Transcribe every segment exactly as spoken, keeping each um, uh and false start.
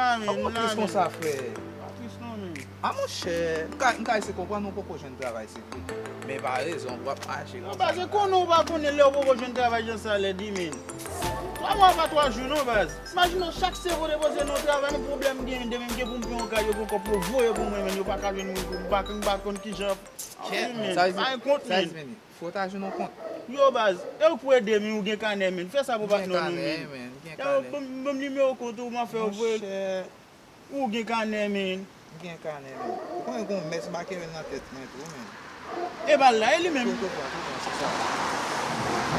Kòman w tris konsa, frè? Pa tris non, men. A monchè, m ka, m ka eseye konprann ou poko jwenn travay, se vre. Men pa rezon pou w ap mache konsa. Non, paske konnen ou pa konnen lè w poko jwenn travay jan sa lè di, men. Twa mwa pa twa jou non, baz. Imajine w, chak se pou depoze nan travay, men pwoblèm gen, depi m gen pou m peye yon kay, yo gen kòb pou yo voye pou mwen, men yo pa ka jwenn mwen, m pa, m pa konn kijan. Kèt, men, sa vle di, pa gen kont, sa vle di, men. Fò w ta jwenn yon kont. Yo, baz, e ou k pou ede m, ou gen kanè, men. Fè sa pou patnè w, men. Ban m nimewo kont ou, m ap fè yo voye. Ou gen kanè, men. M gen kanè, men. Ou konnen gon mès make men nan tèt mwen tou, men. E bal la, e li menm. Tou, tou, tou, tou, se sa.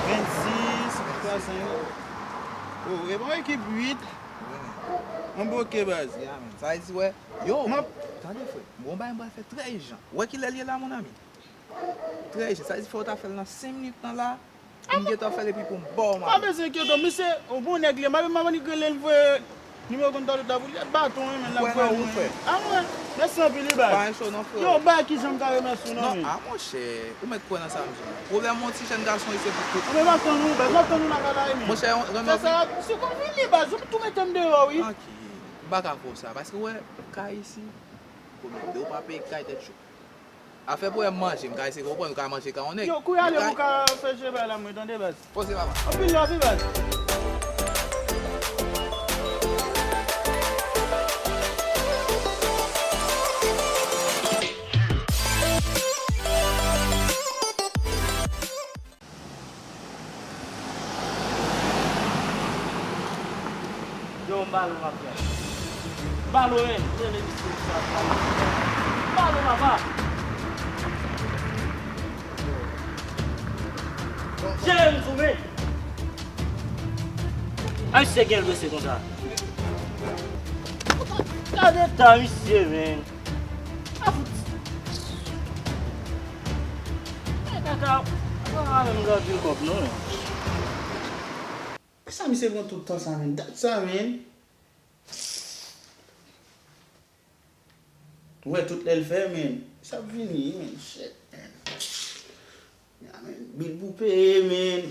Vennsis, twa san yo. Oh, e bon ekip uit. Wi, men. Anben, oke, baz. Ya, men. Sa vle di, wè. Yo, tande, frè. Gon bagay m pral fè trè ijan. Wè kilè l ye la, mon ami? Trè ijan. Sa vle di, fò w ta fè l nan senk minit nan la. M gentan fè l epi pou m ba w mari. Pa bezwen enkyete w, misye, yon bon nèg li ye. M ap, m ap annik rele l, voye nimewo kont talè ta pou li. Baton, wi, men l ap voye mwen. A mwen, mèsi anpil, wi, baz. Pa gen cho non, frè. Yo, bay kijan m ka remèsye w non, men. Non, a monchè, ou mèt kwè nan sa m di w. Pwoblèm yon ti jèn gason, li se pou tout. Anben, m ap tann ou, baz, m ap tann ou nan kay la, wi, men. Monchè, renmen. Fè sa, si w konn vini, baz, ou tou mete m deyò, wi. Tranquille. M pa ka fè w sa, paske, wè, kay isi, pwoblèm de ou pa peye kay tèt cho. Afè pwoblèm manje, m ka eseye konprann, ou ka manje ka yon nèg. Yo, kounye a lè pou ka fè je bay la, mwen tande, baz. Poze papa. Anpil love, wi, baz. Yo, m balo, m ap fè. M balo, men. Tande misye sa, m balo. M balo, papa. Jere m tou, men. A, misye gen l blese konsa. Gade eta misye, men. A fout. E kaka, a pa menm gade l kòb non. Kisa misye pran tout tan sa, men? Dat sa, men. Ou wè tout lè l fè, men. Sa ap vini, men. Shit, men. Ya, men. Bil pou peye, men.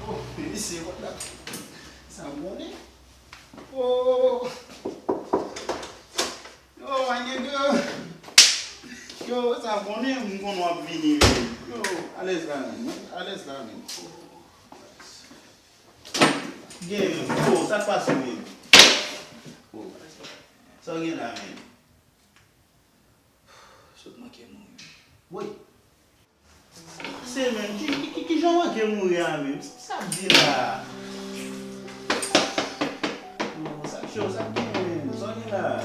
Oh, men misye, what the, sa m konnen. Oh. Yo, my nigga. Yo, sa m konnen, m konnen w ap vini, men. Yo, alèz la, men. Alèz la, men. Gen, men. Oh, sa k pase, men? Oh. Sa w gen la, men? Sot manke mouri. Woy. Se menm, ki, ki, ki, kijan w manke mouri a menm? Sa k di la? Oh, sa k cho, sa k gen menm? Sa w gen la?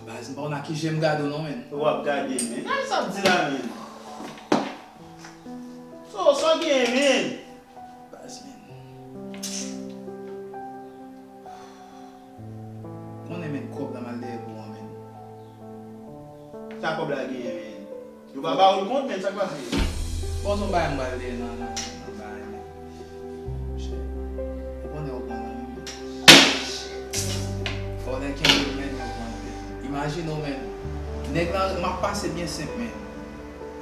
Baz, m pa konn ak ki je m gade w non, men. W ap gade, men. Gade sa k di la, men. So, sa w gen, men? Baz, men. Konnen, men, kòb la m al dèyè pou an, men. Sa kòb la genyen, men? Yo pa ba ou l kont, men, sa k pase? Bon, se yon bagay m pral dèyè nan, nan, nan bagay, men. Monchè, ou konnen ou pran nan men, men. Fò w lè kenbe m, men, ou pran, men. Imajine w, men. Nèg la, m ap pase byen senp, men.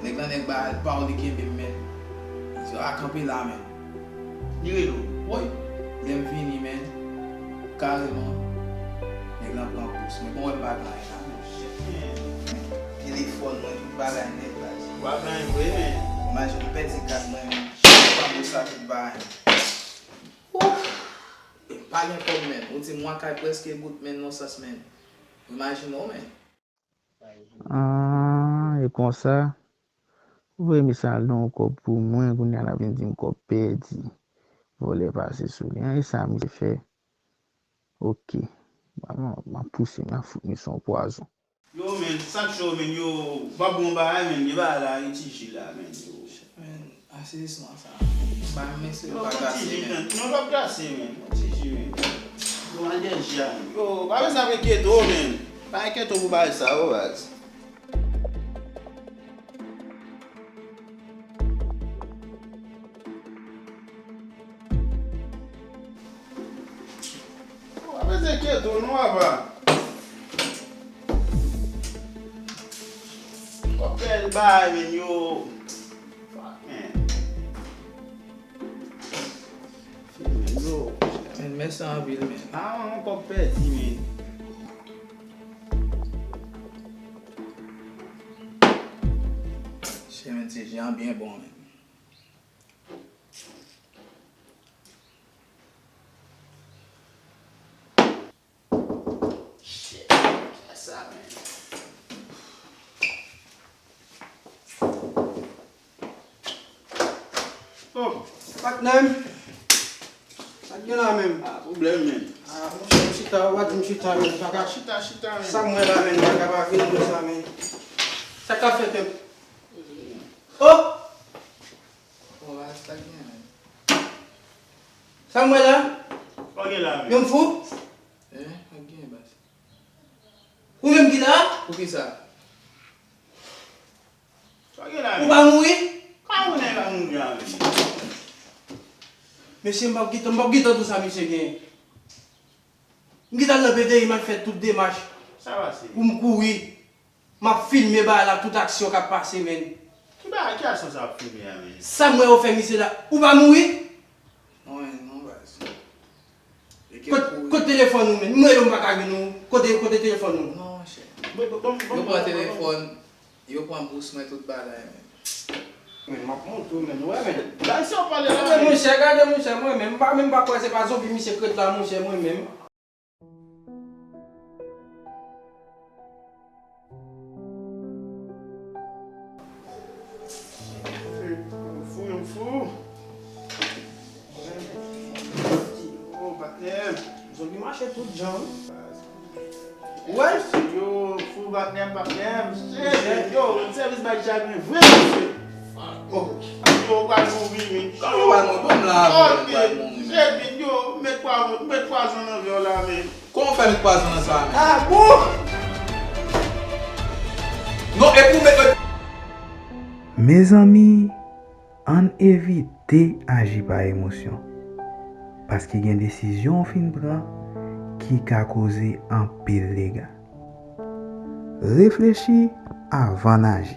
Nèg la, nèg bagay pa w, li kenbe m, men. Li di, a, kanpe la, men. Li rele w. Woy, lè m vini, men, kareman, nèg lan pran kous mwen. Bon, wè m pa gen anyen la, men. Men, telefòn mwen, tout bagay nèt, baz. W ap gen anyen vre, men. Imajine, m pèdi kat mwen, men. Chak fwa m sa, tout bagay. Ouf! E m pa gen kòb, men. Ou di m, mwa kay prèske bout, men, nan sans, men. Imajine w, men. Ah, e konsa? Ou voye misye al nan yon kòb pou mwen, kounye a l ap vin di m kòb pèdi. Vòlè pase sou li. An, e sa misye fè? Oke. M ap, m ap pouse, m ap fout misye yon pwazon. Yo, men, sa k cho, men, yo, m ap bon bagay, men, gen bagay la, retire la, men, yo. Men, Aseyisman sa. Ba m mesye yo pa gase, men. Non, pa gase, men. Yon ti ji, men. Yo, al dèyè ji a, men. Yo, pa bezwen ap enkyete w, men. Pa enkyete w pou bagay sa yo, baz. Yo, pa bezwen enkyete w, non, papa. Yon bèl bagay, men, yo. Fuck, man. Filme yo. Men, Mèsi anpil, men. Ah, yon kòb pèdi, men. Chè, men, ti jan byen bon, men. Shit, sa, men. Oh, patnè m. Sa k gen la menm? Ah, pwoblèm, men. Ah, monchè, m chita, ou pa di m chita, men. Chita, chita, men. Sa m wè la, men, m pa ka pa vin konsa, men. Sa k ap fèt, men? Oh! Bon, baz, sa k gen, men? Sa m wè la? Sa w gen la, men? Yon fou? Eh, sa k gen, baz? Ou menm ki la? Poukisa? Sa w gen la, men? Ou pa mouri? Kòman nèg la mouri la, men? Mesye, m p ap gentan, m p ap gentan di w sa misye gen. M gentan nan P D I, m al fè tout demach. Sa pase? Pou m kouri. M ap filme bagay la, tout aksyon k ap pase, men. Ki bagay, ki aksyon sa ap filme a, men? Sa m wè yo fè misye la. Ou pa mouri? Non, men, non, baz. Kot, kot telefòn ou, men? M rele w, m pa ka jwenn ou. Kote, kote telefòn ou? Non, monchè. Yo pran telefòn, yo pran bous mwen, tout bagay, men. Men, m ap montre w, men. Ou wè, men. Bay sa w pale la, men. Monchè, gade, monchè, mwen menm, m pa menm pa kwè se pa zonbi misye k ret la, monchè, mwen menm. Fou, fou. Oh, patnè. Zonbi mache tout jan, wi. Wè? Yo, fou, patnè m, patnè m. Shit, yo, sèvis bay chagren vre, mesye. Oh. Yo, ou pral mouri, men. Kòman ou pral mouri? Ban m la, ou pral mouri, men. Shit, yo, met pwa-, met pwazon nan vè w la, men. Kòman w fè met pwazon nan sa a, men? Ah, bon? Non, epi w met. Mezanmi, ann evite aji pa emosyon, paske gen desizyon w fin pran ki ka koze anpil dega. Reflechi avan n aji.